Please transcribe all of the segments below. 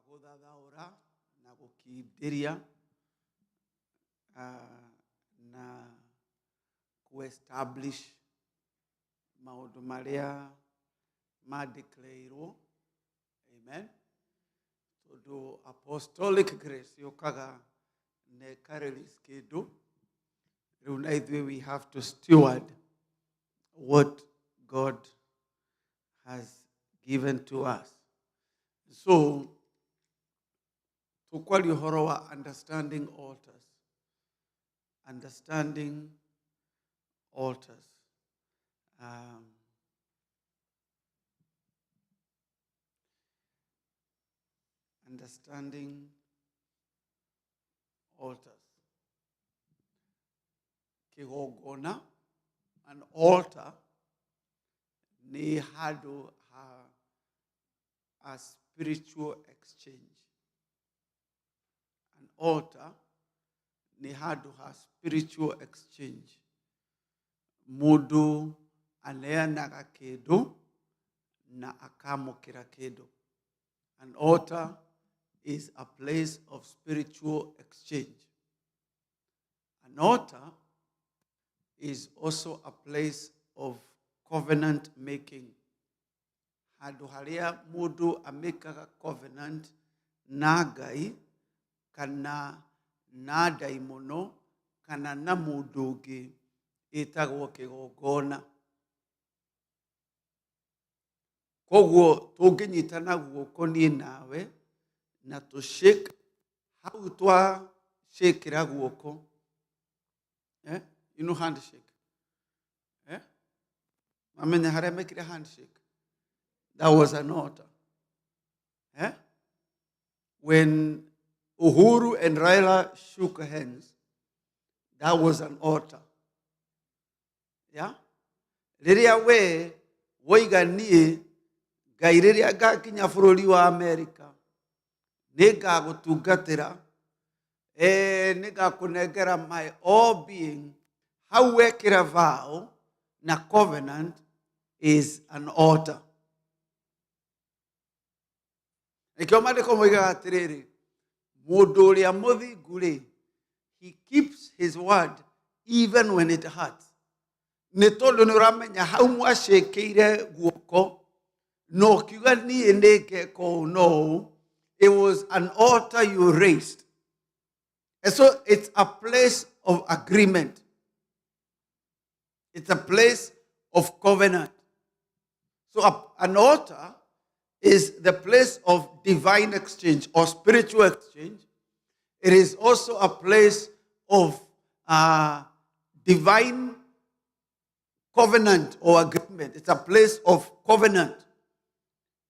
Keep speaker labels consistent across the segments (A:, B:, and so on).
A: Gũthathaũra na gũkindĩria na kũ establish maũndũ marĩa mandeclareirwo. Amen. Tondũ apostolic grace yũkaga na ĩka release kĩndũ. Rĩu na ithuĩ we have to steward what God has given to us. So tũkwaria ũhoro wa understanding altars. Understanding altars. Understanding altars. Kĩgongona, an altar, nĩ handũ ha a spiritual exchange. An altar nĩ handũ ha spiritual exchange. Mũndũ aneanaga kĩndũ na akamũkĩra kĩndũ. An altar is a place of spiritual exchange. An altar is also a place of covenant making. Handũ harĩa mũndũ amĩkaga covenant na Ngai kana na ndaimono kana na mũndũ ũngĩ ĩtagwo kĩgongona. Koguo tũngĩnyitana guoko niĩ nawe na tũ shake hau twa shakera guoko, eh? You know handshake, eh? Mamenya harĩa mekire handshake, that was an altar, eh? When Uhuru and Raila shook hands, that was an altar. Yeah? Rĩrĩa we woiga niĩ Ngai rĩrĩa ngakinya bũrũri wa Amerika nĩ ngagũtungatĩra, nĩ ngakũnengera my all being, hau wekĩra vow na covenant is an altar. Nĩkĩo maandĩko moigaga atĩrĩrĩ, mũndũ ũrĩa mũthingu rĩ, he keeps his word even when it hurts. Nĩ tondũ nĩ ũramenya hau mwacĩkĩire guoko na ũkiuga niĩ nĩ ngeka ũũ no ũũ, it was an altar you raised. And so it's a place of agreement. It's a place of covenant. So an altar is the place of divine exchange or spiritual exchange. It is also a place of divine covenant or agreement. It's a place of covenant.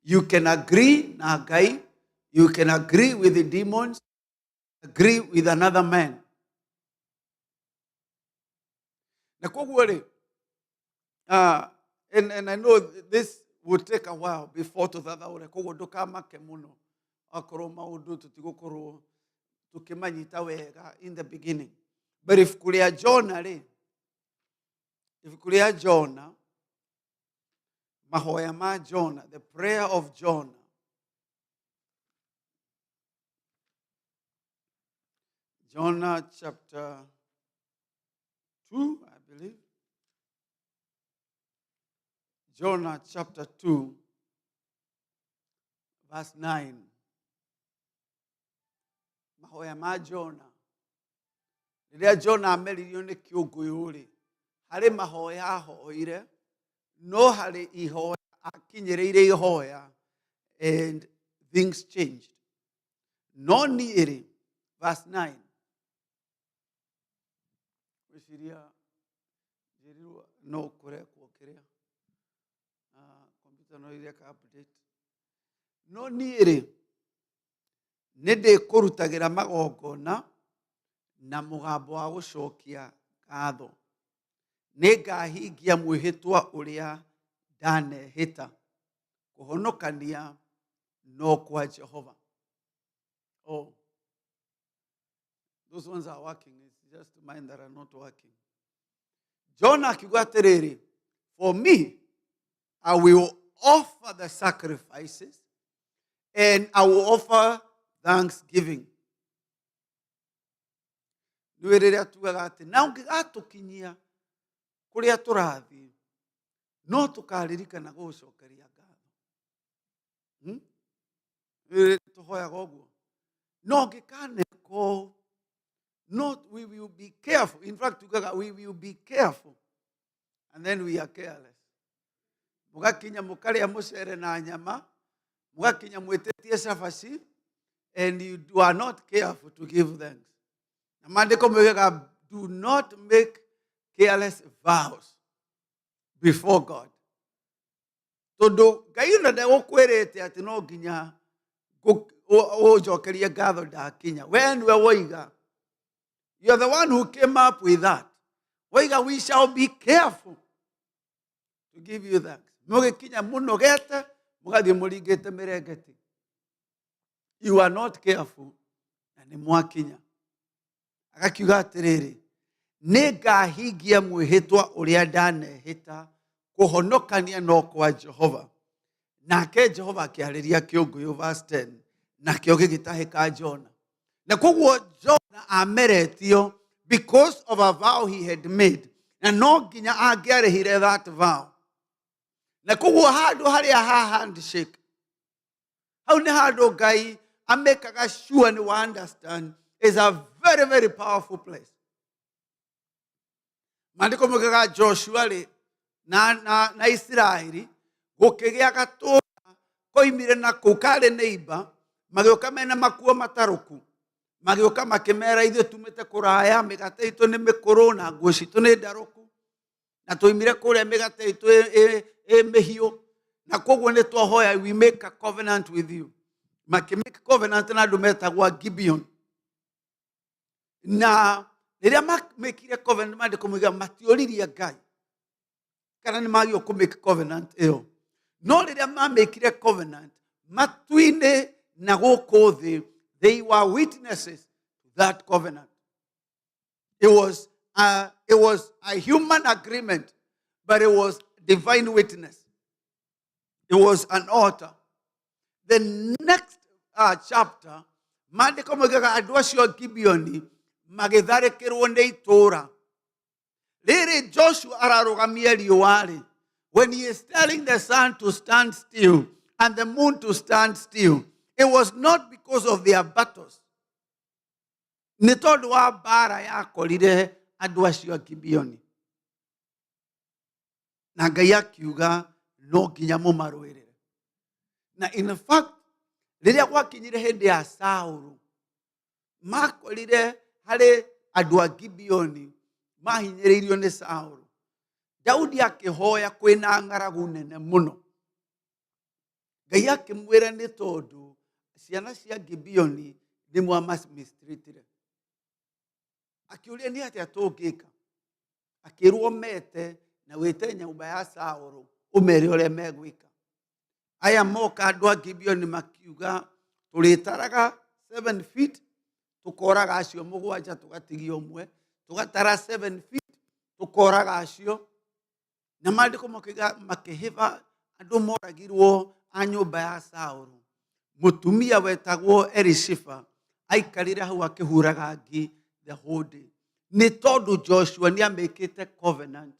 A: You can agree na Ngai, you can agree with the demons, agree with another man. Na koguo rĩ, and I know this will take a while before tũthathaũre, koguo ndũkamake mũno akorwo maũndũ tũtigũkorwo tũkĩmanyita wega in the beginning. But ibuku rĩa Jona rĩ, ibuku rĩa Jona, mahoya ma Jona, the prayer of Jonah. Jonah chapter 2, I believe. Jonah chapter 2, verse 9. Mahoya ma Jona. Rĩrĩa Jona ameririo nĩ kĩũngũyũ rĩ, harĩ mahoya ahoire, no harĩ ihoya akinyĩrĩire ihoya and things changed. No niĩ rĩ, verse 9. Gwĩciria njĩrirwo no kũrekwo kĩrĩa computer no ireka update. No niĩ rĩ, nĩ ndĩkũrutagĩra magongona na mũgambo wa gũcokia ngatho. Nĩ ngahingia mwĩhĩtwa ũrĩa ndanehĩta. Kũhonokania no kwa Jehova. Oh, those ones are working. It's just mine that are not working. Jonah akiuga atĩrĩrĩ, for me, I will offer the sacrifices and I will offer Thanksgiving. Nĩũĩ rĩrĩa tugaga atĩ na ũngĩgatũkinyia kũrĩa tũrathiĩ no tũkaririkana gũgũcokeria ngatho. Hmm? Nĩũĩ rĩrĩa tũhoyaga ũguo no ũngĩkaneka ũũ not we will be careful. In fact tugaga we will be careful and then we are careless. Mũgakinya mũkarĩa mũcere na nyama, mũgakinya mwĩtĩtie cabaci, and you are not careful to give thanks. Na maandĩko moigaga do not make careless vows before God, tondũ Ngai ona ndegũkwĩrĩte atĩ no nginya ũnjokerie ngatho ndakinya. We nĩwe woiga. You are the one who came up with that. Woiga we shall be careful to give you thanks. Mũgĩkinya mũnogete mũgathiĩ mũringĩte mĩrengeti. You are not careful na nĩ mwakinya. Agakiuga atĩrĩrĩ, nĩ ngahingia mwĩhĩtwa ũrĩa ndanehĩta, kũhonokania no kwa Jehova. Nake Jehova akĩarĩria kĩũngũyũ, verse 10, nakĩo gĩgĩtahĩka Jona. Na koguo Jona ameretio because of a vow he had made, na no nginya angĩarĩhire that vow. Na koguo handũ harĩa ha handshake hau nĩ handũ Ngai amekaga sure nĩ wa understand is a very very powerful place. Maandĩko moigaga Joshua rĩ na Isiraeli gũkĩgĩa gatũra koimire na kũu karĩ neighbor, magĩũka mena makuo matarũku, magĩũka makĩmera ithuĩ tumĩte kũraya, mĩgate itũ nĩ mĩkũrũ na nguo citũ nĩ ndarũku, na tũimire kũrĩa mĩgate itũ ĩ mĩhiũ, na koguo nĩ twahoya we make a covenant with you. Makĩmake covenant na andũ metagwo Gibeon. Na rĩrĩa mamĩkire covenant, maandĩko moigaga matiũririe Ngai kana nĩ magĩrĩirwo kũ make covenant ĩyo. No rĩrĩa mamĩkire covenant, matu-inĩ na gũkũ thĩ, they were witnesses to that covenant. It was a human agreement, but it was divine witness. It was an altar. The next chapter, maandĩko moigaga andũ acio a Gibeoni magĩtharĩkĩrwo nĩ itũũra rĩrĩ. Joshua ararũgamia riũa rĩ, when he is telling the sun to stand still and the moon to stand still, it was not because of their battles, nĩ tondũ wa mbara yakorire andũ acio a Gibeoni, na Ngai akiuga no nginya mũmarũĩrĩre. Na in fact rĩrĩa gwakinyire hĩndĩ ya Saũlũ, makorire harĩ andũ a Gibeoni mahinyĩrĩirio nĩ Saũlũ. Daudi akĩhoya kwĩna ng'aragu nene mũno. Ngai akĩmwĩra nĩ tondũ ciana cia Gibeoni nĩ mwamamistreatire. Akĩũria nĩ atĩa tũngĩka? Akĩrwo mete na wĩte nyũmba ya Saũlũ ũmere ũrĩa megwĩka. Aya moka andũ a Gibeoni makiuga tũrĩtaraga 7 feet, tũkoraga acio mũgwanja, tũgatigia ũmwe, tũgatara 7 feet, tũkoraga acio. Na maandĩko makiuga makĩhĩba andũ moragirwo a nyũmba ya Saũlũ. Mũtumia wetagwo Elishiba aikarire hau akĩhuraga ngi the whole day, nĩ tondũ Joshua nĩ amĩkĩte covenant.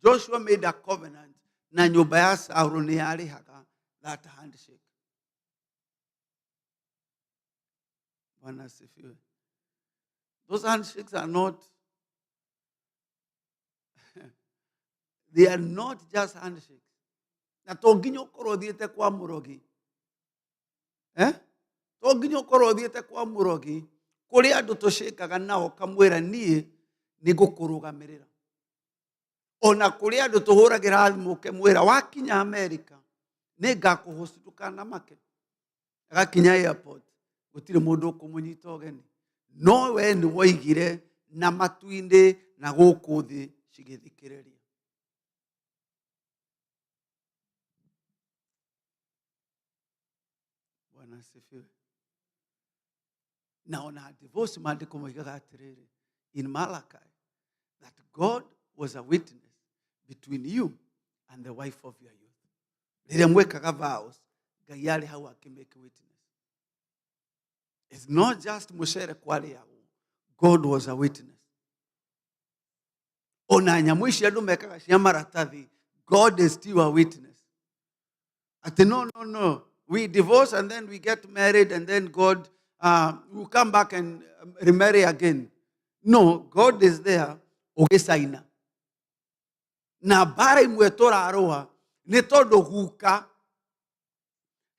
A: Joshua made a covenant na nyũmba ya Saũlũ, nĩ yarĩhaga that handshake. Bwana asifiwe. Those handshakes are not, they are not just handshakes. Na to nginya ũkorwo ũthiĩte kwa mũrogi, eh? To nginya ũkorwo ũthiĩte kwa mũrogi. Kũrĩ andũ tũcĩkaga nao kamwĩra niĩ nĩ ngũkũrũgamĩrĩra. Ona kũrĩ andũ tũhũragĩra thimũ ũkemwĩra wakinya Amerika nĩ ngakũhost, ndũkanamake. Agakinya airport gũtirĩ mũndũ ũkũmũnyita ũgeni, no we nĩ woigire na matu-inĩ na gũkũ thĩ cigĩthikĩrĩria. Bwana asifiwe. Na ona divorce, maandĩko moigaga atĩrĩrĩ in Malachi that God was a witness between you and the wife of your youth. Rĩrĩa mwĩkaga vows, Ngai arĩ hau akĩmake witness. It's not just mucere kwarĩagwo. God was a witness. Ona nyamũ ici andũ mekaga cia maratathi, God is still a witness. Atĩ no, no, no. We divorce and then we get married and then God will come back and remarry again. No, God is there ũgĩcaina. Na mbara imwe tũrarũa nĩ tondũ guka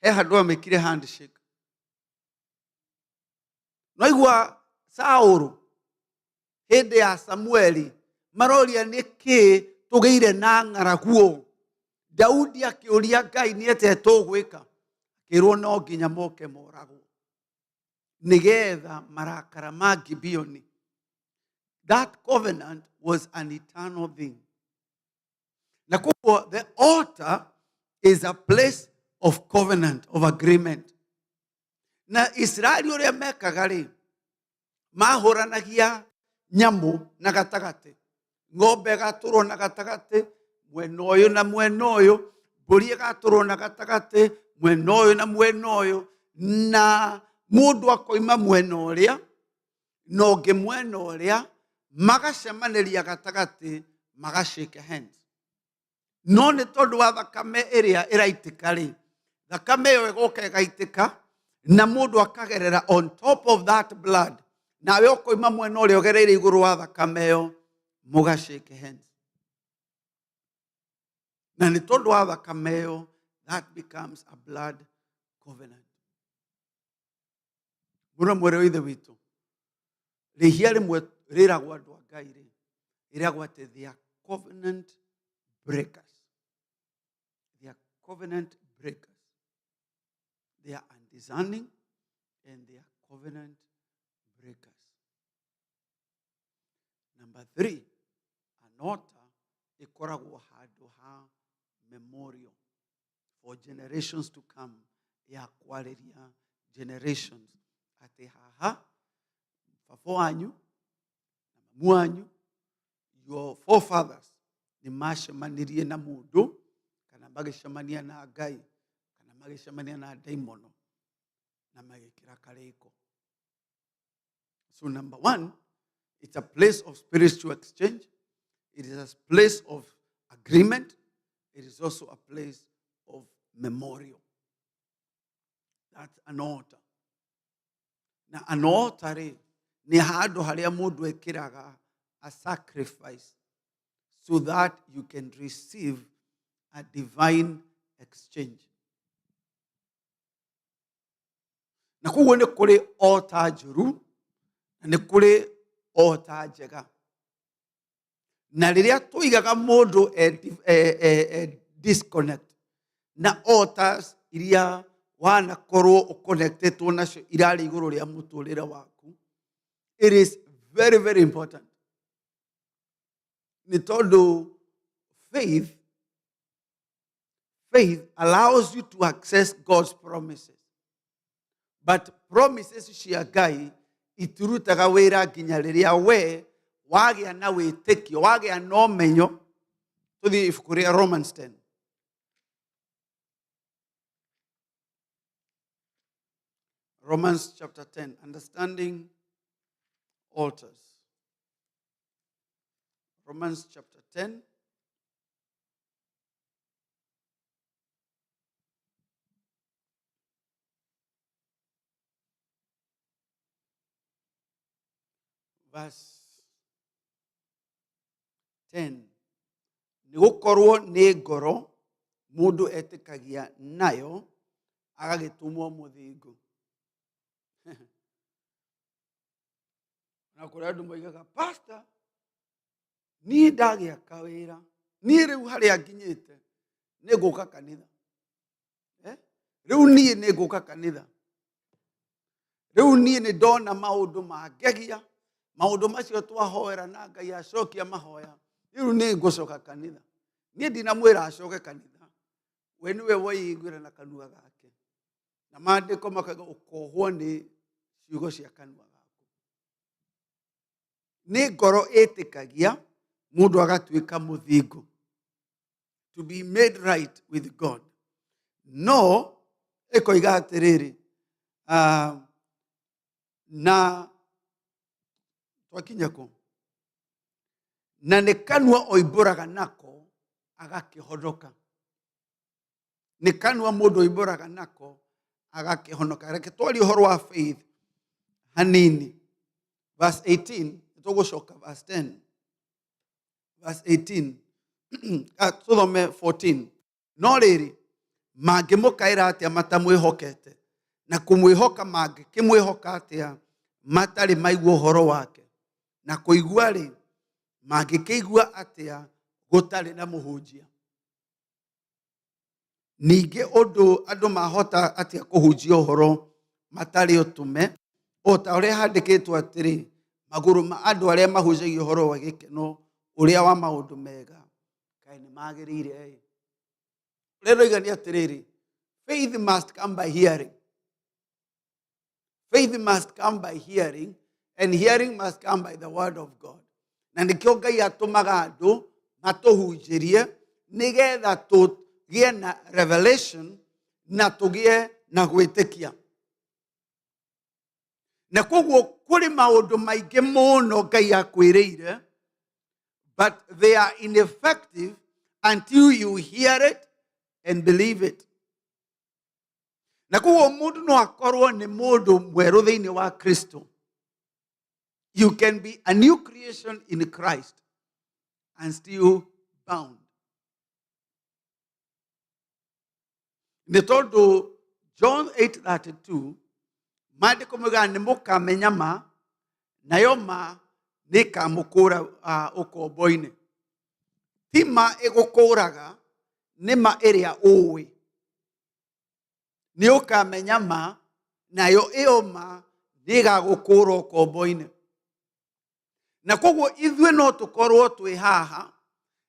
A: he handũ amĩkire handshake. Noigua Saũlũ hĩndĩ ya Samueli maroria nĩkĩ tũgĩire na ng'aragu ũũ. Daudi akĩũria Ngai nĩ atĩa tũgwĩka, akĩrwo no nginya moke moragwo nĩgetha marakara ma Gibeoni. That covenant was an eternal thing. Na koguo the altar is a place of covenant, of agreement. Na Isiraeli ũrĩa mekaga rĩ, mahũranagia nyamũ na gatagatĩ, ng'ombe ĩgatũrwo na gatagatĩ mwena ũyũ na mwena ũyũ, mbũri ĩgatũrwo na gatagatĩ mwena ũyũ na mwena ũyũ, na mũndũ akoima mwena ũrĩa na ũngĩ mwena ũrĩa, magacemanĩria gatagatĩ, magashake hands. No nĩ tondũ wa thakame ĩrĩa ĩraitĩka rĩ, thakame ĩyo ĩgoka ĩgaitĩka na mũndũ akagerera on top of that blood, nawe ũkoima mwena ũrĩa ũgereire igũrũ wa thakame ĩyo, mũgashake hands. Na nĩ tondũ wa thakame ĩyo, that becomes a blood covenant. Mũno mwĩrĩ wa Ithe witũ, rĩhia rĩmwe rĩragwo andũ a Ngai rĩ, rĩragwo atĩ they are covenant breakers. They are covenant breakers. They are undiscerning and they are covenant breakers. Number three, an altar ĩkoragwo handũ ha memorial for generations to come, ya kwarĩria generations atĩ haha baba wanyu na mamu wanyu, your forefathers, nĩ macemanirie na mũndũ kana magĩcemania na Ngai kana magĩcemania na ndaimono na magĩkĩra karĩko. So number one, it's a place of spiritual exchange. It is a place of agreement. It is also a place of memorial. That's an altar. Na an altar rĩ, nĩ handũ harĩa mũndũ ekĩraga a sacrifice so that you can receive a divine exchange. Na koguo nĩ kũrĩ altar njũru na nĩ kũrĩ altar njega. Na rĩrĩa tũigaga mũndũ e disconnect na altars iria wanakorwo ũconnectetwo nacio irarĩ igũrũ rĩa mũtũrĩre waku, it is very very important, nĩ tondũ faith allows you to access God's promises, but promises cia Ngai itirutaga wĩra nginya rĩrĩa we wagĩa na wĩtĩkio, wagĩa na ũmenyo. Tũthiĩ ibuku rĩa Romans 10. Romans chapter 10, understanding altars. Romans chapter 10. Verse 10. Nĩ gũkorwo nĩ ngoro mũndũ etĩkagia nayo agagĩtũmwo mũthingu. Na kũrĩ andũ moigaga, pastor, niĩ ndagĩa kawĩra, niĩ rĩu harĩa nginyĩte nĩ ngũka kanitha. Eh? Rĩu niĩ nĩ ngũka kanitha. Rĩu niĩ nĩ ndona maũndũ mangegia, maũndũ macio twahoera na Ngai acokia mahoya, rĩu nĩ ngũcoka kanitha. Niĩ ndinamwĩra acoke kanitha, we nĩwe weiguĩra na kanua gake. Na maandĩko makauga ũkohwo nĩ ciugo cia kanua gaku. Nĩ ngoro ĩtĩkagia mũndũ agatuĩka mũthingu, to be made right with God. No ĩkoiga atĩrĩrĩ, Na twakinya kũ? Na nĩ kanua oimbũraga nako agakĩhonoka. Nĩ kanua mũndũ oimbũraga nako agakĩhonoka. Reke twarie ũhoro wa faith hanini. Verse 18, tũgũcoka verse 10. Verse 18, ah, tũthome 14. No rĩrĩ, mangĩmũkaĩra atĩa matamwĩhokete? Na kũmwĩhoka mangĩkĩmwĩhoka atĩa matarĩ maigua ũhoro wake? Na kũigua-rĩ, mangĩkĩigua atĩa gũtarĩ na mũhunjia? Ningĩ ũndũ andũ mahota atĩa kũhunjia ũhoro matarĩ ũtũme? O ta ũrĩa handĩkĩtwo atĩrĩ, magũrũ ma andũ arĩa mahunjagia ũhoro wa gĩkeno ũrĩa wa maũndũ mega, kaĩ nĩ magĩrĩire ĩ. Ũrĩa ndoiga nĩ atĩrĩrĩ, faith must come by hearing. Faith must come by hearing, and hearing must come by the word of God. Na nĩkĩo Ngai atũmaga andũ matũhunjĩrie nĩgetha tũgĩe na revelation na tũgĩe na gwĩtĩkia. Na koguo kũrĩ maũndũ maingĩ mũno Ngai akwĩrĩire, but they are ineffective until you hear it and believe it. Na koguo mũndũ no akorwo nĩ mũndũ mwerũ thĩinĩ wa Kristo. You can be a new creation in Christ and still bound. Nĩ tondũ John 8:32, maandĩko moigaga nĩ mũkamenya ma, nayo ma nĩ ĩkamũkũra ũkombo-inĩ. Ti ma ĩgũkũraga, nĩ ma ĩrĩa ũĩ. Nĩ ũkamenya ma, nayo ĩyo ma nĩ ĩgagũkũra ũkombo-inĩ. Na koguo ithuĩ no tũkorwo twĩ haha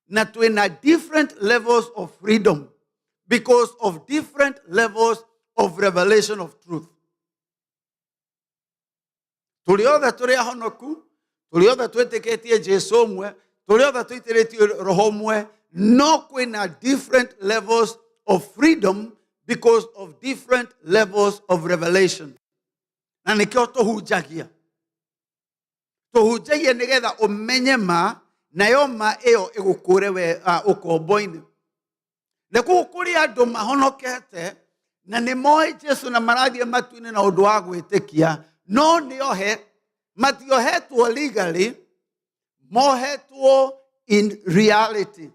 A: na twĩ na different levels of freedom because of different levels of revelation of truth. Tũrĩ othe tũrĩ ahonoku, tũrĩ othe twĩtĩkĩtie Jesu ũmwe, tũrĩ othe tũitĩrĩtio roho ũmwe, no kwĩna different levels of freedom because of different levels of revelation. Na nĩkĩo tũhunjagia. Tũhunjagia nĩgetha ũmenye ma, nayo ma ĩyo ĩgũkũre we ũkombo-inĩ. Na koguo kũrĩ andũ mahonokete na nĩ moĩ Jesu na marathiĩ matu-inĩ na ũndũ wa gwĩtĩkia, no nĩ ohe, matiohetwo legally, mohetwo in reality.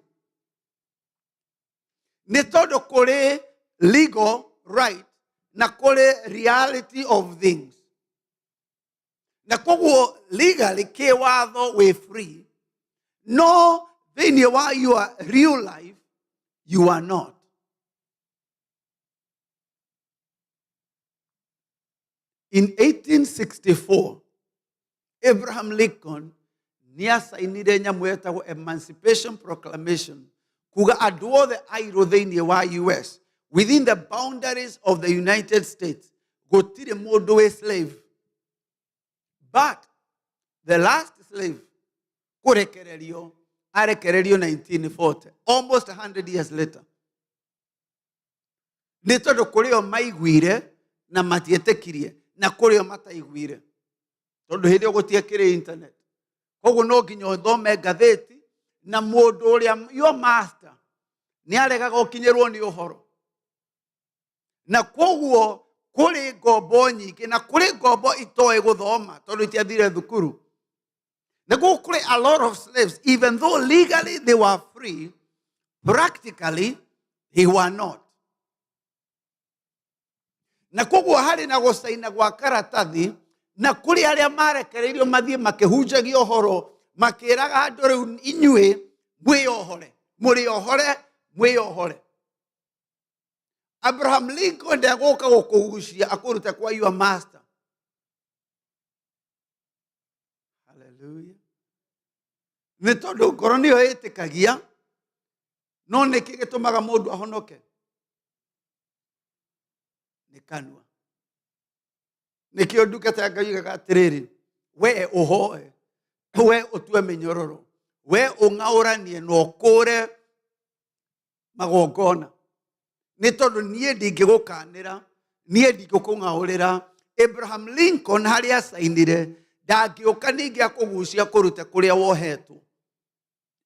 A: Nĩ tondũ kũrĩ legal right na kũrĩ reality of things. Na koguo legally kĩwatho wĩ free, no thĩinĩ wa your real life you are not. In 1864, Abraham Lincoln nĩ acainire nyamũ yetagwo Emancipation Proclamation, kuga andũ othe airũ thĩinĩ wa US, within the boundaries of the United States, gũtirĩ mũndũ wĩ slave. But the last slave kũrekererio arekererio 1940, almost 100 years later. Nĩ tondũ kũrĩ o maiguire na matietĩkirie, na kũrĩ o mataiguire, tondũ hĩndĩ ĩyo gũtiakĩrĩ internet. Koguo no nginya ũthome ngathĩti, na mũndũ ũrĩa your master nĩ aregaga ũkinyĩrwo nĩ ũhoro. Na koguo kũrĩ ngombo nyingĩ, na kũrĩ ngombo itoĩ gũthoma tondũ itiathire thukuru. Na koguo kũrĩ a lot of slaves, even though legally they were free, practically they were not. Na koguo harĩ na gũcaina gwa karatathi, na kũrĩ arĩa marekereirio mathiĩ makĩhunjagia ũhoro, makĩraga andũ rĩu inyuĩ mwĩyohore, mũrĩohore, mwĩyohore. Abraham Lincoln ndegũka gũkũgucia akũrute kwa your master. Hallelujah. Nĩ tondũ ngoro nĩyo ĩtĩkagia, no nĩkĩ gĩtũmaga mũndũ ahonoke? Nĩ kanua. Nĩkĩo ndungata ya Ngai yugaga atĩrĩrĩ, we ũhoe, we ũtue mĩnyororo, we ũng'aũranie na ũkũre magongona, nĩ tondũ niĩ ndingĩgũkanĩra, niĩ ndingĩkũng'aũrĩra, Abraham Lincoln harĩa acainire ndangĩũka ningĩ akũgucia kũrute kũrĩa wohetwo.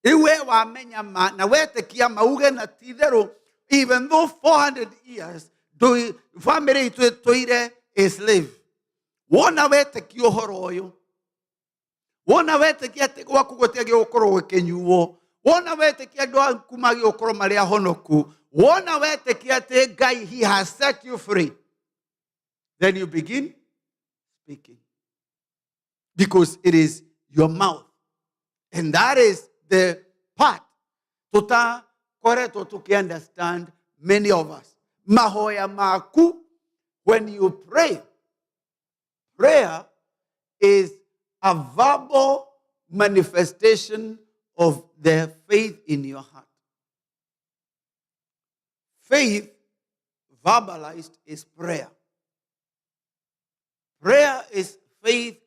A: Rĩu we wamenya ma na wetĩkia mauge na ti itherũ, even though 400 years family itũ ĩtũire a slave. Wona wetĩkia ũhoro ũyũ, wona wetĩkia atĩ gwaku gũtiagĩrĩirwo gũkorwo gũkĩnyuo, wona wetĩkia andũ aku magĩrĩirwo gũkorwo marĩ ahonoku, wona wetĩkia atĩ Ngai he has set you free, then you begin speaking, because it is your mouth, and that is the part tutakoretwo tuki understand many of us. Mahoya maku, when you pray, prayer is a verbal manifestation of the faith in your heart. Faith verbalized is prayer. Prayer is faith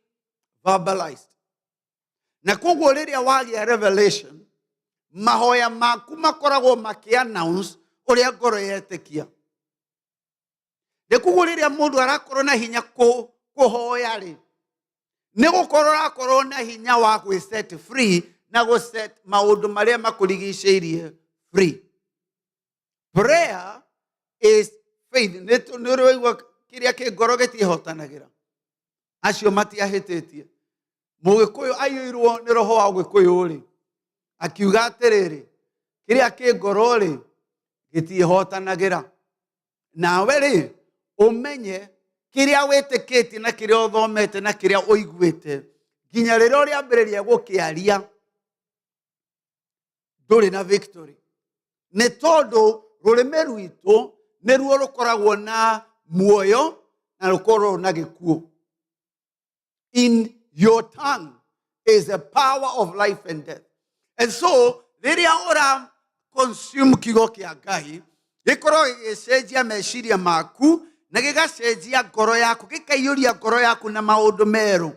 A: verbalized. Na koguo rĩrĩa wagĩa revelation, mahoya maku makoragwo makĩ-announce ũrĩa ngoro yetĩkia. Nĩ koguo rĩrĩa mũndũ arakorwo na hinya kũhoya rĩ, nĩ gũkorwo arakorwo na hinya wa gwĩ set free na gũ set maũndũ marĩa makũrigicĩirie free. Prayer is faith. Nĩ ũrĩ waigua kĩrĩa kĩ ngoro gĩtiĩhotanagĩra. Acio matiahĩtĩtie. Mũgĩkũyũ aiyũirwo nĩ roho wa ũgĩkũyũ rĩ, akiuga atĩrĩrĩ, kĩrĩa kĩ ngoro rĩ gĩtiĩhotanagĩra. Nawe rĩ, ũmenye kĩrĩa wĩtĩkĩtie na kĩrĩa ũthomete na kĩrĩa ũiguĩte, nginya rĩrĩa ũrĩambĩrĩria gũkĩaria ndũrĩ na victory. Nĩ tondũ rũrĩmĩ rwitũ nĩruo rũkoragwo na muoyo na rũkorwo na gĩkuũ. In your tongue is the power of life and death. And so, rĩrĩa ũra consume kiugo kĩa Ngai, gĩkorwo gĩgĩcenjia meciria maku na gĩgacenjia ngoro yaku, gĩkaiyũria ngoro yaku na maũndũ merũ.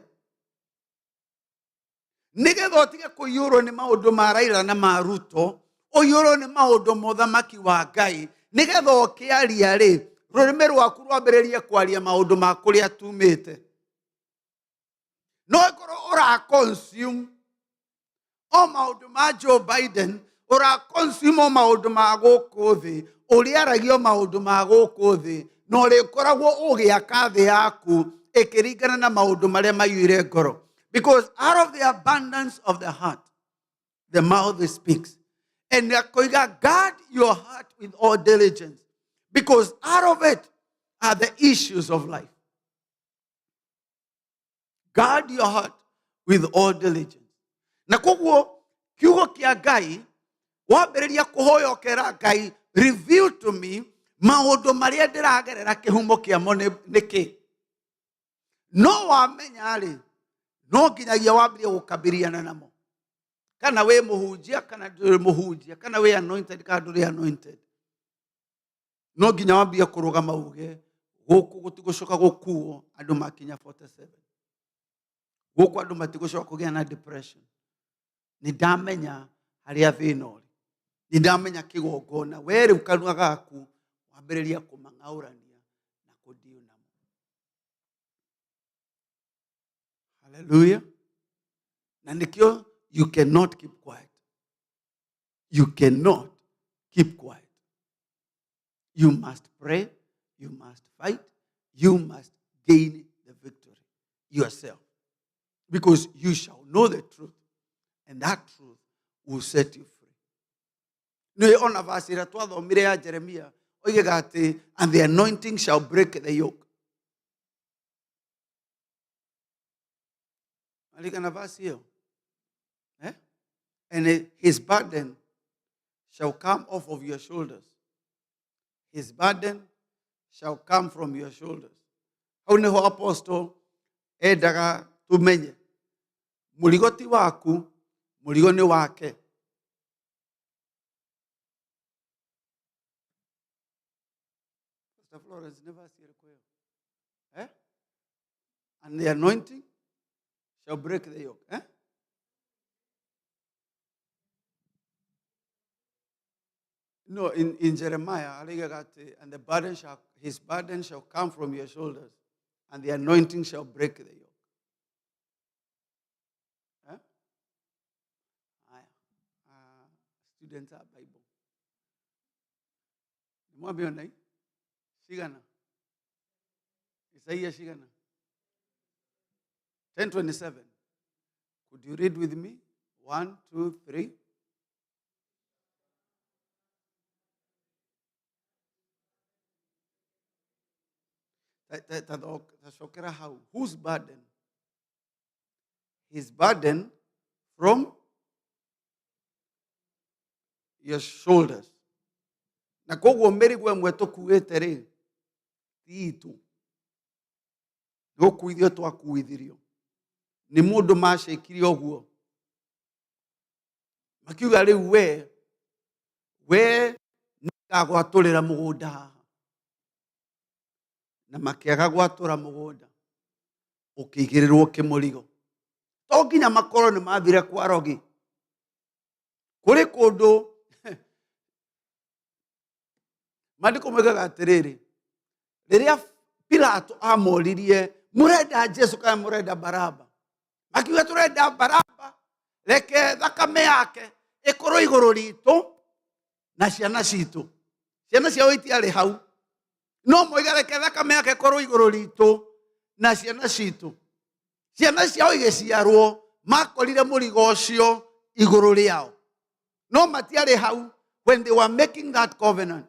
A: Nĩgetha ũtige kũiyũrwo nĩ maũndũ ma Raila na ma Ruto, ũiyũrwo nĩ maũndũ ma ũthamaki wa Ngai, nĩgetha ũkĩaria rĩ, rũrĩmĩ rwaku rwambĩrĩrie kwaria maũndũ ma kũrĩa tumĩte. No ĩkorwo ũra consume o maũndũ ma Joe Biden, ũra consume o maũndũ ma gũkũ thĩ, ũrĩaragia o maũndũ ma gũkũ thĩ, na ũrĩkoragwo ũgĩaka thĩ yaku ĩkĩringana na maũndũ marĩa maiyũire ngoro. Because out of the abundance of the heart, the mouth speaks. And akoiga, guard your heart with all diligence, because out of it are the issues of life. Guard your heart with all diligence. Na koguo kiugo kĩa Ngai, wambĩrĩria kũhoya ũkera Ngai, reveal to me maũndũ marĩa ndĩragerera kĩhumo kĩamo nĩ kĩ. No wamenya rĩ, no nginyagia wambĩrĩrie gũkabiliana namo. Kana wĩ mũhunjia, kana ndũrĩ mũhunjia, kana wĩ anointed, kana ndũrĩ anointed. No nginya wambie kũrũgama uge, gũkũ gũtigũcoka gũkuo andũ makinya 47. Gũkũ andũ matigũcoka kũgĩa na depression. Nĩ ndamenya harĩa thĩna ũrĩ. Nĩ ndamenya kĩgongona. We rĩu kanua gaku wambĩrĩria kũmang'aũrania na kũdeal namo. Hallelujah. Na nĩkĩo you cannot keep quiet. You cannot keep quiet. You must pray, you must fight, you must gain the victory yourself. Because you shall know the truth, and that truth will set you free. Nĩ ona verse ĩrĩa twathomire ya Jeremia, oigaga atĩ, and the anointing shall break the yoke. Alikana verse hiyo? Eh? And his burden shall come off of your shoulders. His burden shall come from your shoulders. Hau nĩho apostle endaga tumenye. Mũrigo ti waku, mũrigo nĩ wake. Pastor Florence never see it. Eh? And the anointing shall break the yoke. Eh? No, in Jeremiah, and the burden shall, his burden shall come from your shoulders. And the anointing shall break the yoke. Eh? Haya. Students a Bible. Nĩmwamĩona i? Cigana? Isaia cigana? 10:27. Could you read with me? 1, 2, 3. Tacokera hau. Whose burden? His burden from your shoulders. Na koguo mĩrigo ĩmwe tũkuĩte rĩ, ti itũ. Nĩ gũkuithio twakuithirio. Nĩ mũndũ macĩkire ũguo. Makiuga rĩu we nĩngagwatũrĩra mũgũnda haha. Na makĩaga gwatũra mũgũnda, ũkĩigĩrĩrwo kĩmũrigo. To nginya makorwo nĩ mathire kwa rogi. Kũrĩ kũndũ maandĩko moigaga atĩrĩrĩ, rĩrĩa Pilato amoririe mũrenda Jesu kana mũrenda Baraba, makiuga tũrenda Baraba, reke thakame yake ĩkorwo igũrũ ritũ na ciana citũ. Ciana ciao itiarĩ hau, no moiga reke thakame yake ĩkorwo igũrũ ritũ na ciana citũ. Ciana ciao igĩciarwo makorire mũrigo ũcio igũrũ rĩao, no matiarĩ hau when they were making that covenant.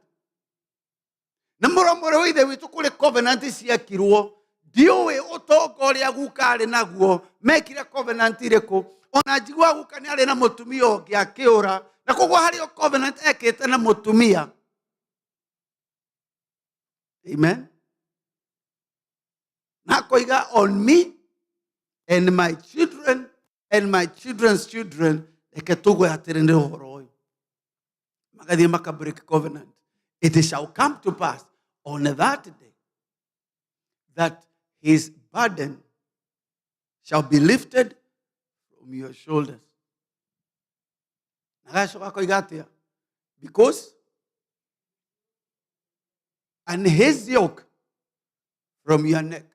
A: Na mũromo ũrĩa wa ithe witũ kũrĩ covenant ciekirwo, ndiũĩ ũtonga ũrĩa guka arĩ naguo, mekire covenant irĩkũ. Ona njigua guka nĩ arĩ na mũtumia ũngĩ akĩũra, na koguo harĩ o covenant ekĩte na mũtumia. Amen. Na akoiga on me and my children and my children's children, reke tũgwe atĩrĩ nĩ ũhoro ũyũ. Magathiĩ maka break covenant. It shall come to pass on that day that his burden shall be lifted from your shoulders. Na gacoka akoiga atĩa? Because and his yoke from your neck.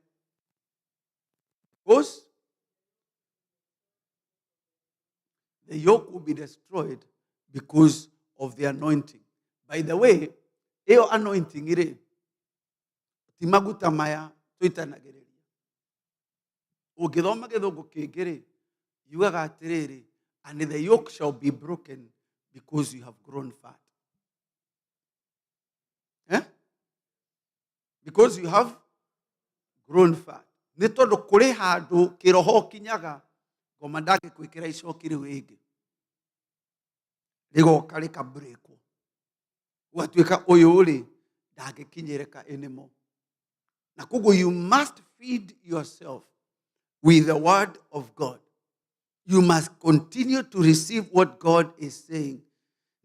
A: Because the yoke will be destroyed because of the anointing. By the way, ĩyo anointing rĩ, ti maguta maya tũitanagĩrĩria. Ũngĩthoma gĩthũngũ kĩngĩ rĩ, yugaga atĩrĩrĩ, and the yoke shall be broken because you have grown fat. Eh? Because you have grown fat. Nĩ tondũ kũrĩ handũ kĩroho kinyaga, ngoma ndangĩkwĩkĩra icoki rĩu rĩngĩ. Rĩgoka rĩkabreakwo. Gũgatuĩka ũyũ rĩ, ndangĩkinyĩrĩka anymore. Na koguo you must feed yourself with the word of God. You must continue to receive what God is saying.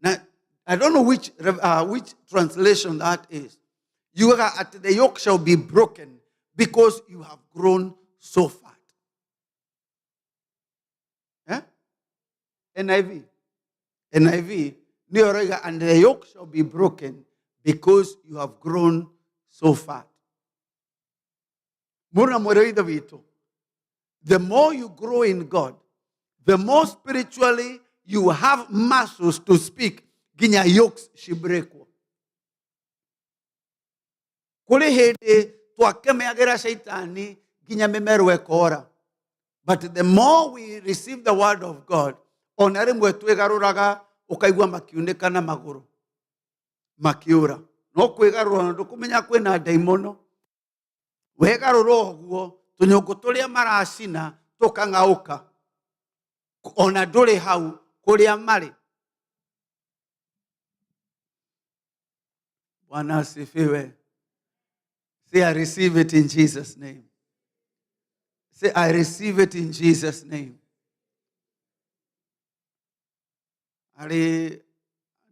A: Now, I don't know which translation that is. You are at the yoke shall be broken because you have grown so fat. Eh? NIV. NIV. And the yoke shall be broken because you have grown so fat. Mũrũ na mwarĩ wa Ithe witũ, the more you grow in God, the more spiritually you have muscles to speak, nginya yokes cibrekwo. Kũrĩ hĩndĩ twakemeagĩra caitani nginya mĩmero ĩkora. But the more we receive the word of God, ona rĩmwe twĩgarũraga ũkaigua makiunĩka na magũrũ makiũra. No kwĩgarũra na ndũkũmenya kwĩna ndaimono. Wegarũra ũguo tũnyũngũ tũrĩa maracina tũkang'aũka, ona ndũrĩ hau kũrĩa marĩ. Bwana asifiwe. Say, I receive it in Jesus' name. Say, I receive it in Jesus' name. Harĩ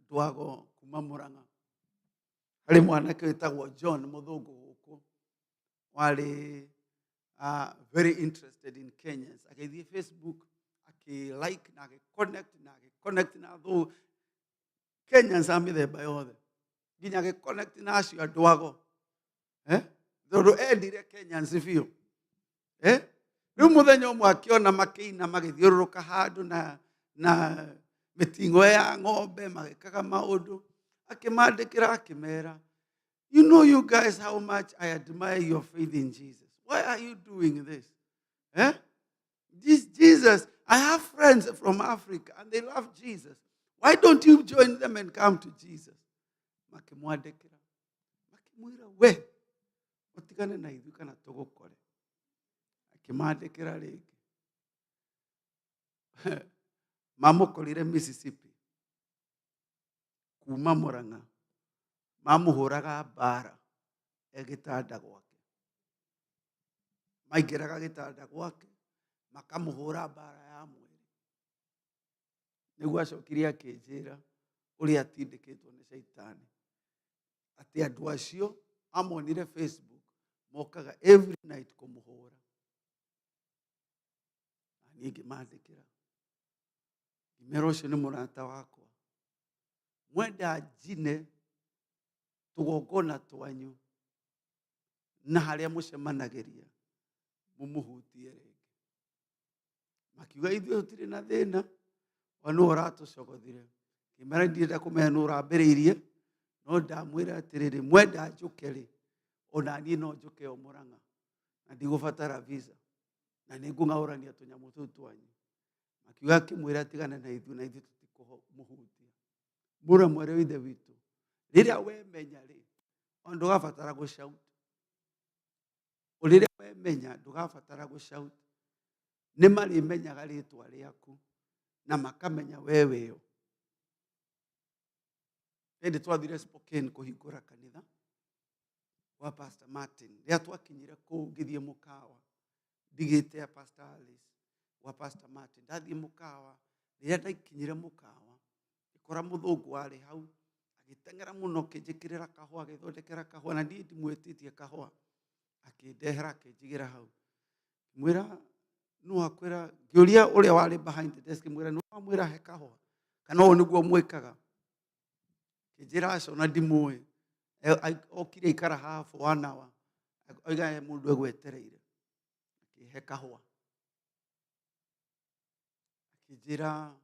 A: andũ ago kuma Murang'a, harĩ mwanake wĩtagwo John mũthũngũ gũkũ, warĩ very interested in Kenyans. Agĩthiĩ Facebook, akĩ-like na agĩ-connect na agĩ-connect na thũ Kenyans a mĩthemba yothe, nginya agĩ-connect na acio andũ ago. Eh? Tondũ endire Kenyans biũ. Eh? Rĩu mũthenya ũmwe akĩona makĩina magĩthiũrũrũka handũ na mĩting'oe ya ng'ombe magĩkaga maũndũ, akĩmandĩkĩra akĩmera, "You know, you guys, how much I admire your faith in Jesus. Why are you doing this? Eh? This Jesus, I have friends from Africa and they love Jesus. Why don't you join them and come to Jesus?" Makĩmwandĩkĩra makĩmwĩra, "We ũtigane na ithuĩ kana tũgũkore." Akĩmandĩkĩra rĩngĩ. Mamũkorire Mississippi kuma Murang'a, mamũhũraga mbara e gĩtanda gwake. Maingĩraga gĩtanda gwake makamũhũra mbara ya mwĩrĩ. Nĩguo acokire akĩnjĩra ũrĩa atindĩkĩtwo nĩ caitani, atĩ andũ acio amonire Facebook mokaga every night kũmũhũra. Na niĩ ngĩmandĩkĩra ngĩmera, "Ũcio nĩ mũrata wakwa, mwenda njine tũgongona twanyu na harĩa mũcemanagĩria mũmũhutie rĩngĩ." Makiuga, "Ithuĩ tũtirĩ na thĩna, o nĩwe ũratũcogothire." Ngĩmera, "Ndirenda kũmenya nũ ũrambĩrĩirie, no ndamwĩra atĩrĩrĩ, mwenda njũke rĩ, ona niĩ no njũke o Mũrang'a na ndigũbatara visa na nĩ ngũng'aũrania tũnyamũ tũu twanyu." Makiuga, akĩmwĩra atigane na ithuĩ na ithuĩ tũtikũmũhutia. Mũra mwarĩ wa ithe witũ, rĩrĩa wemenya rĩ, o ndũgabatara gũshout. Rĩrĩa wemenya ndũgabatara gũshout, nĩ marĩmenyaga rĩtwa rĩaku na makamenya we wĩo. Hĩndĩ twathire Spokane kũhingũra kanitha wa Pastor Martin, rĩrĩa twakinyire kũu ngĩthiĩ mũkawa ndigĩte ya Pastor Alice wa Pastor Martin, ndathiĩ mũkawa, rĩrĩa ndakinyire mũkawa ngĩkora mũthũngũ warĩ hau agĩteng'era mũno, akĩnjĩkĩrĩra kahũa, agĩthondekera kahũa, na niĩ ndimwĩtĩtie kahũa, akĩndehera akĩnjigĩra hau. Ngĩmwĩra, nũ wakwĩra? Ngĩũria ũrĩa warĩ behind the desk, ngĩmwĩra, "Nũ wamwĩra he kahũa, kana ũũ nĩguo mwĩkaga?" Kĩnjĩra aca, ona ndimũĩ. Okire aikara haha for one hour, oiga he mũndũ egwetereire. Akĩhe kahũa, akĩnjĩra,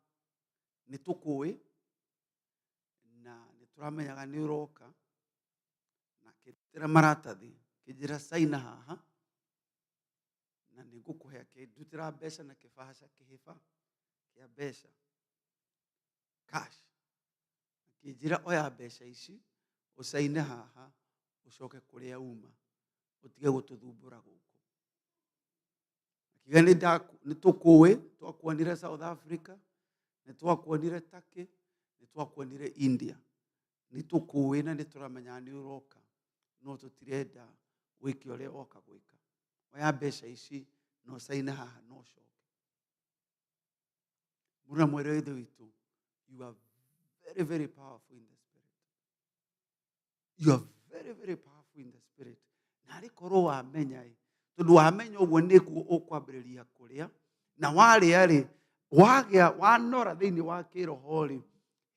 A: "Nĩ tũkũĩ na nĩ tũramenyaga nĩ ũroka." Na akĩndutĩra maratathi, akĩnjĩra, "Caina haha na nĩ ngũkũhe." Akĩndutĩra mbeca na kĩbahaca kĩhĩba kĩa mbeca cash, akĩnjĩra, "Oya mbeca ici, ũcaine haha, ũcoke kũrĩa uma, ũtige gũtũthumbũra gũkũ." Akiuga, "Nĩ tũkũĩ, twakuonire South Africa, nĩ twakuonire Turkey, nĩ twakuonire India, nĩ tũkũĩ na nĩ tũramenya nĩ ũroka, no tũtirenda wĩke ũrĩa woka gwĩka. Oya mbeca ici na ũcaine haha na ũcoke." Mũrũ na mwarĩ wa ithe witũ, you are very very powerful in the spirit. You are very very powerful in the spirit. Na arĩ korwo wamenya ĩ, tondũ wamenya ũguo nĩguo ũkwambĩrĩria kũrĩa, na warĩa rĩ, wagĩa wanora thĩinĩ wa kĩroho rĩ,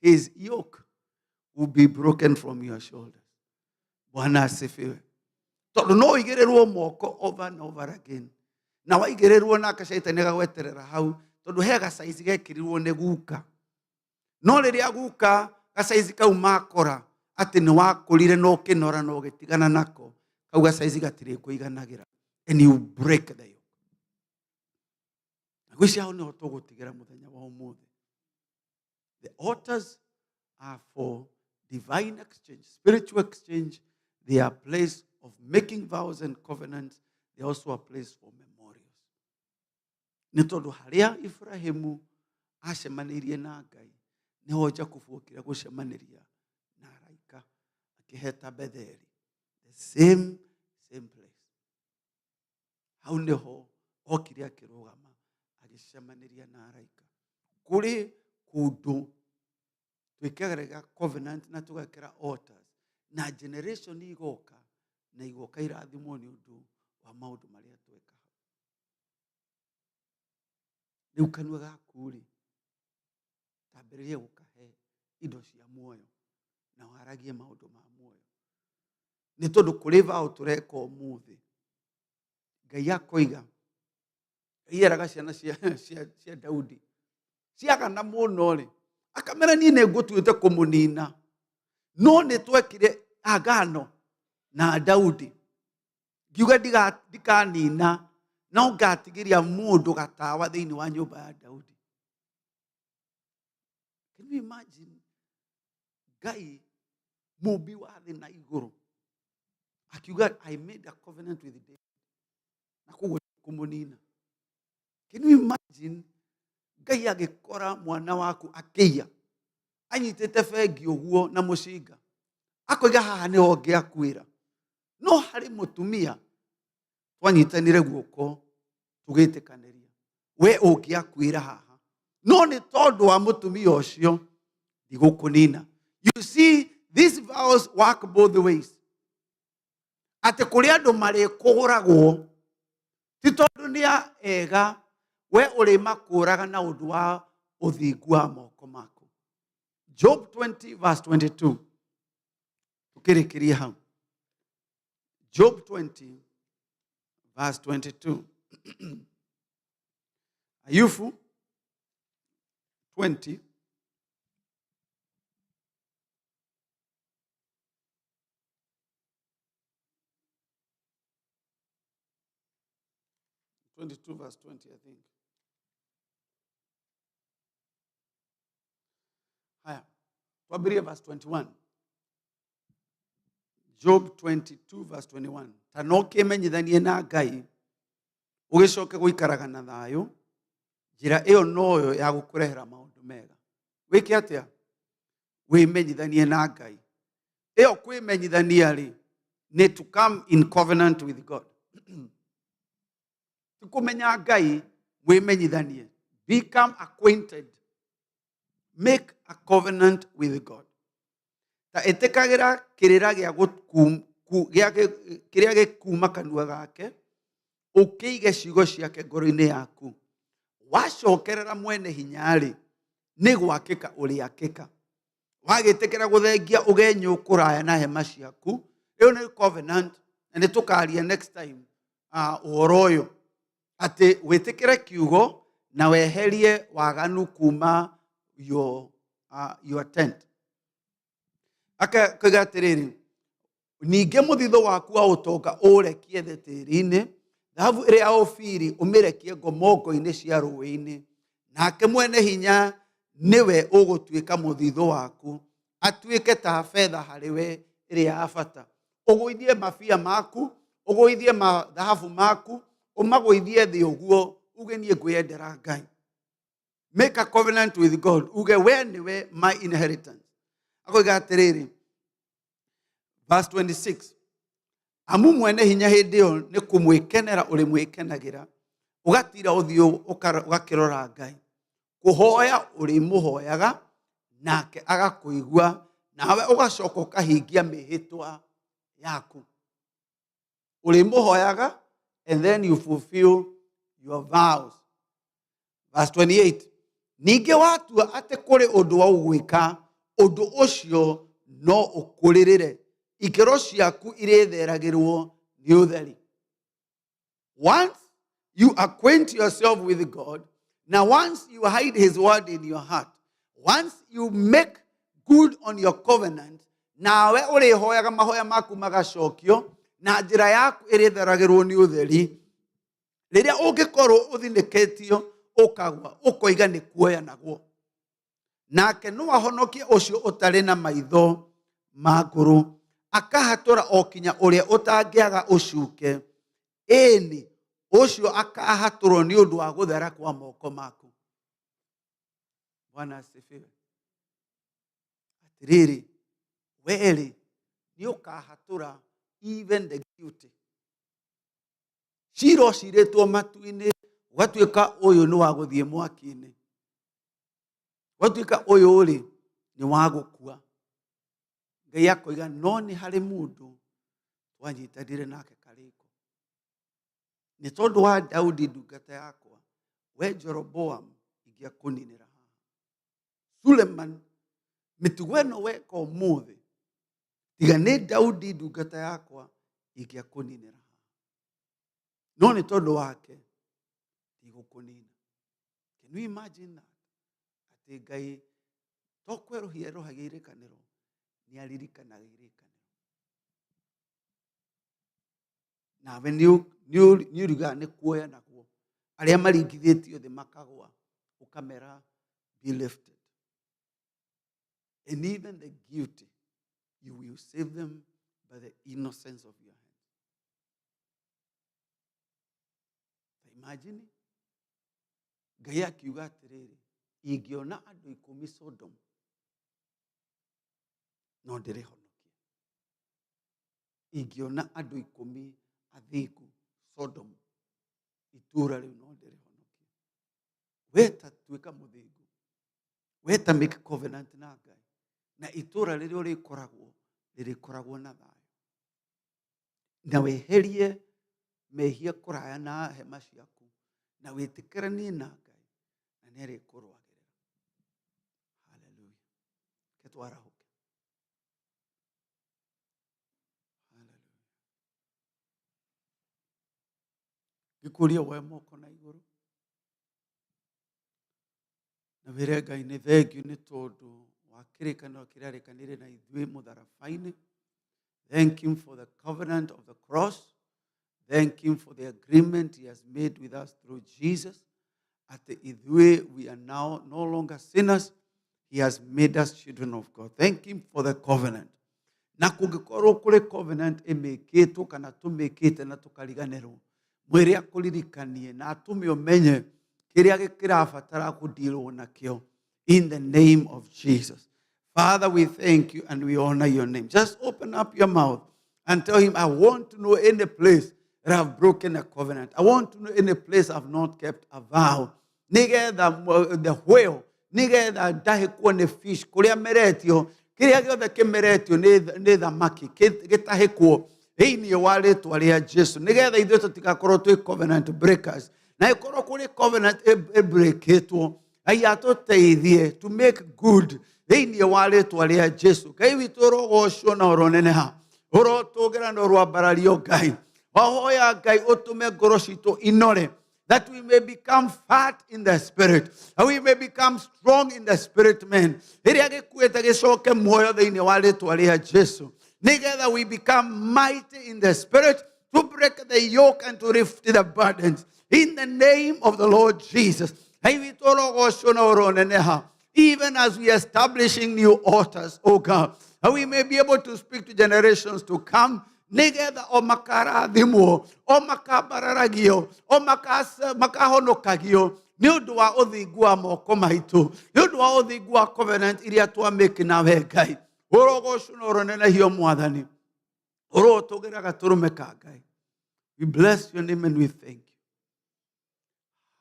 A: his yoke will be broken from your shoulders. Bwana asifiwe. Tondũ no ũigĩrĩrwo moko over and over again, na waigĩrĩrwo nake caitani agagweterera hau, tondũ he gacaici gekĩrirwo nĩ guka. No rĩrĩa guka gacaici kau makora atĩ nĩ wakũrire na ũkĩnora na ũgĩtigana nako, kau gacaici gatirĩ kũiganagĩra and you break the yoke. Na gwĩciria hau nĩho tũgũtigĩra mũthenya wa ũmũthĩ. The altars are for divine exchange, spiritual exchange. They are a place of making vows and covenants. They are also a place for memorials. Nĩ tondũ harĩa Ibrahimu acemanĩirie na Ngai, nĩho Jakubu okire gũcemanĩria na araika, akĩheta Betheli. The same place. Hau nĩho okire akĩrũgama agĩcemanĩria na araika. Kũrĩ kũndũ twĩkagĩra covenant na tũgekĩra altars, na generation igoka na igoka irathimwo nĩ ũndũ wa maũndũ marĩa tweka hau. Rĩu kanua gaku rĩ, tambĩrĩria gũkahe indo cia muoyo na waragie maũndũ ma muoyo. Nĩ tondũ kũrĩ vow tũreka ũmũthĩ. Ngai akoiga, Ngai eraga ciana cia Daudi ciagana mũno rĩ, akamera niĩ nĩ ngũtuĩte kũmũnina, no nĩ twekire agano na Daudi ngiuga ndikanina no ngatigĩria mũndũ gatawa thĩinĩ wa nyũmba ya Daudi. Can you imagine Ngai mũmbi wa thĩ na igũrũ akiuga I made a covenant with David na koguo kũmũnina. Can you imagine Ngai agĩkora mwana waku akĩiya anyitĩte bengi ũguo na mũcinga akoiga haha nĩho ngĩakuĩra, no harĩ mũtumia twanyitanire guoko tũgĩtĩkanĩria we ũngĩakuĩra haha, no nĩ tondũ wa mũtumia ũcio ndigũkũnina. You see, these vows work both ways. Atĩ kũrĩ andũ marĩkũgũragwo ti tondũ nĩ ega, we ũrĩmakũraga na ũndũ wa ũthingu wa moko maku. Job 20 verse 22, tũkĩrĩkĩrie hau. Job 20 verse 22. Ayubu 20 22 verse 20, I think. Haya, twambĩrĩrie verse 21. Job 22 verse 21. Ta no kĩmenyithanie na Ngai ũgĩcoke gũikaraga na thayũ, njĩra ĩyo noyo ya gũkũrehera maũndũ mega. Wĩke atĩa? Wĩmenyithanie na Ngai. Ĩyo kwĩmenyithania rĩ, nĩ to come in covenant with God. Ti kũmenya Ngai, wĩmenyithanie. Become acquainted. Make a covenant with God. Ta ĩtĩkagĩra kĩrĩra gĩa kĩrĩa gĩkuuma kanua gake, ũkĩige ciugo ciake ngoro-inĩ yaku. Wacokerera mwene hinya-rĩ, nĩ gwakĩka ũrĩakĩka. Wagĩtĩkĩra gũthengia ũgenyũ kũraya na hema ciaku, ĩyo nĩ covenant, na nĩ tũkaria next time ũhoro ũyũ, atĩ wĩtĩkĩre kiugo na weherie waganu kuma your tent. Akoiga atĩrĩrĩ, ningĩ mũthithũ waku wa ũtonga ũũrekie thĩ tĩri-inĩ, thahabu ĩrĩa ya Ofiri ũmĩrekie ngomongo-inĩ cia rũũĩ-inĩ, nake mwene hinya nĩwe ũgũtuĩka mũthithũ waku, atuĩke ta betha harĩ we ĩrĩa ya bata. Ũgũithie mabia maku, ũgũithie mathahabu maku, ũmagũithie thĩ ũguo, uge niĩ ngwĩyendera Ngai. Make a covenant with God, uge we nĩwe my inheritance. Akoiga atĩrĩrĩ, verse 26, amu mwene hinya hĩndĩ ĩyo nĩ kũmwĩkenera ũrĩmwĩkenagĩra, ũgatira ũthiũ ũgakĩrora Ngai. Kũhoya ũrĩmũhoyaga, nake agakũigua, nawe ũgacoka ũkahingia mĩhĩtwa yaku. Ũrĩmũhoyaga, and then you fulfill your vows. Verse 28, ningĩ watua atĩ kũrĩ ũndũ wa ũgwĩka, ũndũ ũcio no ũkũrĩrĩre, ikĩro ciaku irĩtheragĩrwo nĩ ũtheri. Once you acquaint yourself with God, now once you hide his word in your heart, once you make good on your covenant, nawe ũrĩhoyaga mahoya maku magacokio, na njĩra yaku ĩrĩtheragĩrwo nĩ ũtheri. Rĩrĩa ũngĩkorwo ũthinĩkĩtio ũkagwa, ũkoiga nĩ kuoya naguo. Nake no ahonokie ũcio ũtarĩ na maitho ma ngũrũ, akahatũra o kinya ũrĩa ũtangĩaga ũcuke. Ĩni, ũcio akahatũrwo nĩ ũndũ wa gũthera kwa moko maku. Bwana asifiwe. Atĩrĩrĩ, we-rĩ, nĩ ũkahatũra even the guilty. Cira ũcirĩtwo matu-inĩ, ũgatuĩka ũyũ nĩ wa gũthiĩ mwaki-inĩ, ũgatuĩka ũyũ-rĩ nĩ wa gũkua. Ngai akoiga no nĩ harĩ mũndũ twanyitanire nake karĩko, nĩ tondũ wa Daudi ndungata yakwa, we Jeroboam ingĩakũninĩra haha. Suleiman, mĩtugo ĩno weka ũmũthĩ Tiga nĩ Daudi ndungata yakwa ingĩakũninĩra haha. No nĩ tondũ wake ndigũkũnina. Can you imagine that? Atĩ Ngai to kwerũhia erũhagia irĩkanĩro, nĩ aririkanaga irĩkanĩro. Nawe nĩ ũriugaga nĩ kuoya naguo. Arĩa maringithĩtio thĩ makagwa, ũkamera be lifted. And even the guilty, you will save them by the innocence of your hands. Imagine, Ngai akiuga atĩrĩrĩ, ingĩona andũ 10 Sodom, no ndĩrĩhonokia. Ingĩona andũ 10 athingu Sodom, itũũra rĩu no ndĩrĩhonokia. We ta tuĩka mũthingu, we ta make covenant na Ngai, na itũũra rĩrĩa ũrĩkoragwo rĩrĩkoragwo na thayũ, na weherie mehia kũraya na hema ciaku, na wĩtĩkĩranie na Ngai, na nĩ arĩkũrũagĩrĩra. Hallelujah. Ke twarahũke. Hallelujah. Ngĩkũria woe moko na igũrũ na wĩre Ngai nĩ thengiũ nĩ tondũ wa kĩrĩkanĩro kĩrĩa arĩkanĩire na ithuĩ mũtharaba-inĩ. Thank him for the covenant of the cross. Thank him for the agreement he has made with us through Jesus. Atĩ ithuĩ we are now no longer sinners. He has made us children of God. Thank him for the covenant. Na kũngĩkorwo kũrĩ covenant ĩmĩkĩtwo kana tũmĩkĩte na tũkariganĩrwo, mwĩre akũririkanie na atũme ũmenye kĩrĩa kĩrabatara kũndirwo nakĩo. In the name of Jesus. Father, we thank you and we honor your name. Just open up your mouth and tell him, I want to know any place that I've broken a covenant. I want to know any place I've not kept a vow. Nĩgetha the whale, nĩgetha ndahĩkwo nĩ fish, kũrĩa meretio, kĩrĩa gĩothe kĩmeretio nĩ thamaki, gĩtahĩkwo thĩinĩ wa rĩtwa rĩa Jesu. Nĩgetha ithuĩ tũtigakorwo twĩ covenant breakers. Na ĩkorwo kũrĩ covenant ĩbreakĩtwo, Ngai atũteithie to make good thĩinĩ wa rĩtwa rĩa Jesu. Ngai witũ ũrogocwo na ũroneneha, ũrotũgĩra na ũrwambarario Ngai. Wahoya Ngai ũtũme ngoro citũ inore, that we may become fat in the spirit, that we may become strong in the spirit man. Rĩrĩa gĩkuĩte gĩcoke muoyo thĩinĩ wa rĩtwa rĩa Jesu. Nĩgetha we become mighty in the spirit to break the yoke and to lift the burdens. In the name of the Lord Jesus. Ngai witũ ũrogocwo na ũroneneha. Even as we are establishing new altars, oh God, that we may be able to speak to generations to come. Nĩgetha o makarathimwo, o makambararagio, o makahonokagio nĩ ũndũ wa ũthingu wa moko maitũ, nĩ ũndũ wa ũthingu wa covenant iria twamĩki nawe Ngai. Ũrogocwo na ũronenehio Mwathani. Ũrotũgĩra gatũrũme ka Ngai. We bless your name and we thank you.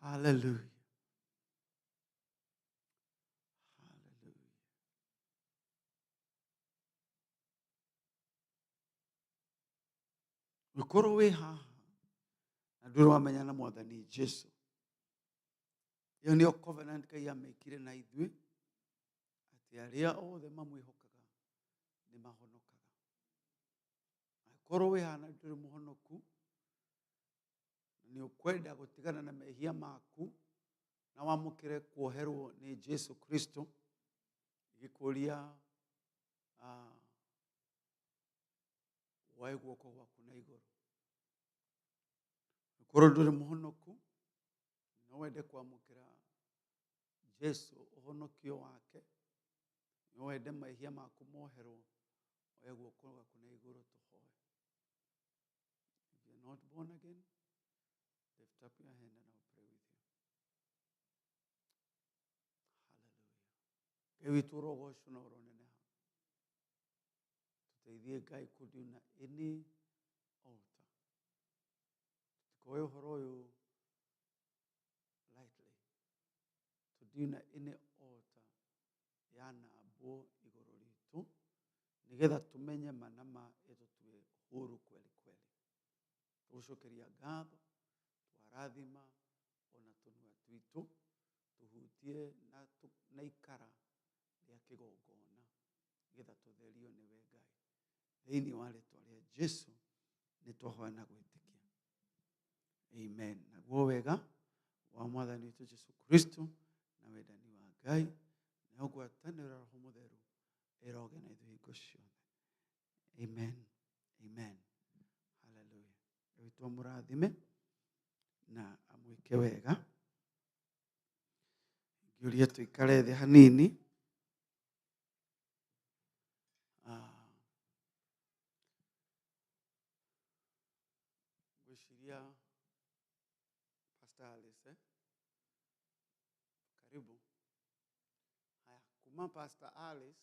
A: Hallelujah. Hallelujah. Ũkorwo wĩ haha na ndũrĩ wamenya na Mwathani Jesu, ĩyo nĩyo covenant Ngai amĩkire na ithuĩ, atĩ arĩa othe mamwĩhokaga nĩ mahonokaga. Angĩkorwo wĩ haha na ndũrĩ mũhonoku, nĩ ũkwenda gũtigana na mehia maku na wamũkĩre kuoherwo nĩ Jesu Kristo, ngĩkũria woe guoko gwaku na igũrũ. Angĩkorwo ndũrĩ mũhonoku, no wende kwamũkĩra Jesu ũhonokio wake, no wende mehia maku moherwo, woe guoko gwaku na igũrũ tũhoe. If you're not born again, lift up your hand and I'll pray with you. Hallelujah. Ngai witũ ũrogocwo na ũroneneha. Tũteithie Ngai kũnduna any altar. Tũtikoe ũhoro ũyũ lightly. Tũnduna any altar yanambwo igũrũ ritũ, nĩgetha tũmenye ma na ma ĩtũtue huru kweli kweli. Tũgũcokeria ngatho, twarathima ona tũnua twitũ, tũhutie na ikara rĩa kĩgongona, nĩgetha tũtherio nĩwe Ngai. Thĩinĩ wa rĩtwa rĩa Jesu nĩ twahoya na gwĩtĩkia. Amen. Naguo wega wa Mwathani witũ Jesu Kristo na wendani wa Ngai na ngwatanĩro ya Roho Mũtheru ĩroge na ithuĩ hingo ciothe. Amen. Amen. Hallelujah. Ngai witũ amũrathime na amwĩke wega. Ngĩũria tũikare thĩ hanini. Ah, ngwĩciria Pastor Alice, eh? Karibu. Haya, kuma Pastor Alice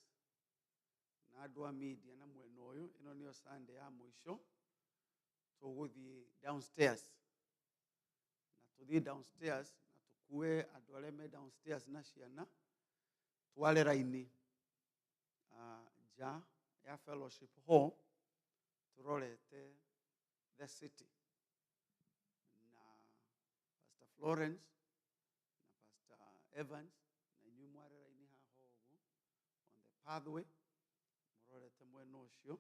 A: na andũ a media na mwena ũyũ, ĩno nĩyo Sunday ya mũico tũgũthiĩ downstairs, na tũthiĩ downstairs na tũkue andũ arĩa me downstairs na ciana tware raini nja ya fellowship hall tũrorete the city, na Pastor Florence na Pastor Evans na inyuĩ mware raini haha ũguo on the pathway mũrorete mwena ũcio,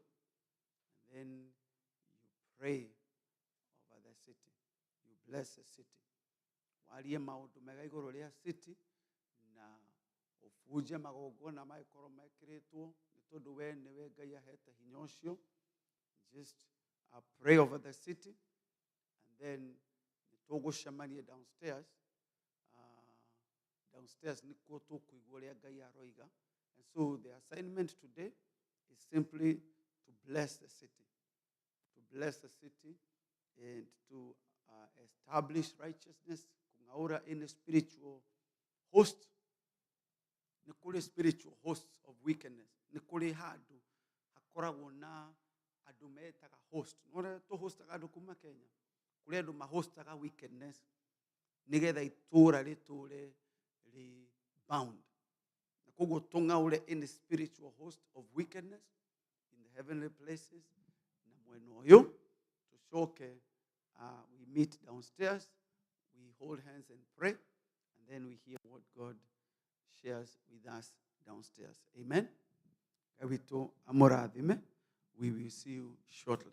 A: and then you pray over the city, you bless the city, warie maũndũ mega igũrũ rĩa city na ũbunje magongona mangĩkorwo mekĩrĩtwo, nĩ tondũ we nĩwe Ngai ahete hinya ũcio. Just pray over the city and then nĩtũgũcemania downstairs. Downstairs nĩkuo tũkũigua ũrĩa Ngai aroiga. And so the assignment today is simply to bless the city, to bless the city and to establish righteousness, kung'aura any spiritual host. Nĩ kũrĩ spiritual hosts of wickedness, nĩ kũrĩ handũ hakoragwo na andũ metaga host. Nĩ tũhostaga andũ kuma Kenya, kũrĩ andũ mahostaga wickedness nĩgetha itũũra rĩtũũre rĩ bound, na koguo tũng'aũre any spiritual host of wickedness in the heavenly places na mwena ũyũ tũcoke, we meet downstairs, we hold hands and pray, and then we hear what God shares with us downstairs. Amen. Ngai witũ amũrathime. We will see you shortly.